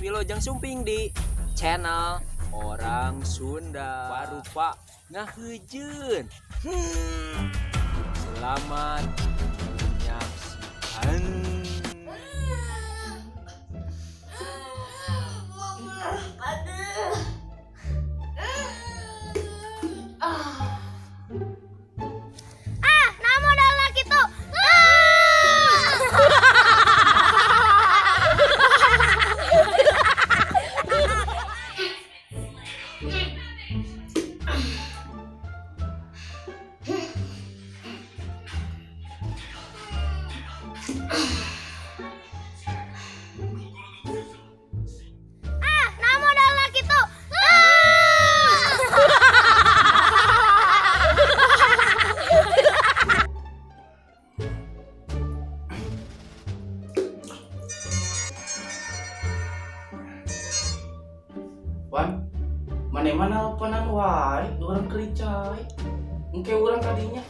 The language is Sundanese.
Wilujeng sumping di channel Orang Sunda. Barupa ngaheujeun. Selamat menyaksikan. Ah, nah modalna kitu. Ah, nah modalna kitu. Wan, mana mana nelponan wae, urang kericai. Engke urang kadinya.